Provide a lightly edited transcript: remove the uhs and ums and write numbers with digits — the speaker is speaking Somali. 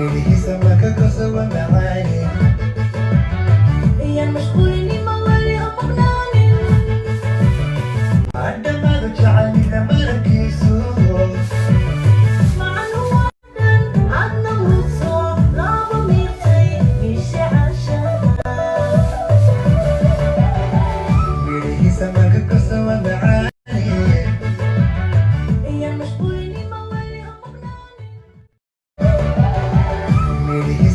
Midhihiisa marka goso waa macaane. Iyaan mashquulinima weli ha maqnaanin. Adhamaadu jacaylida malabkiisu. Macan waa dhan adna muso laba miirtay mishe cashaqa. Midhihiisa marka goso waa macaane. Iyaan mashquulinima weli ha maqnaanin. Midhihiisa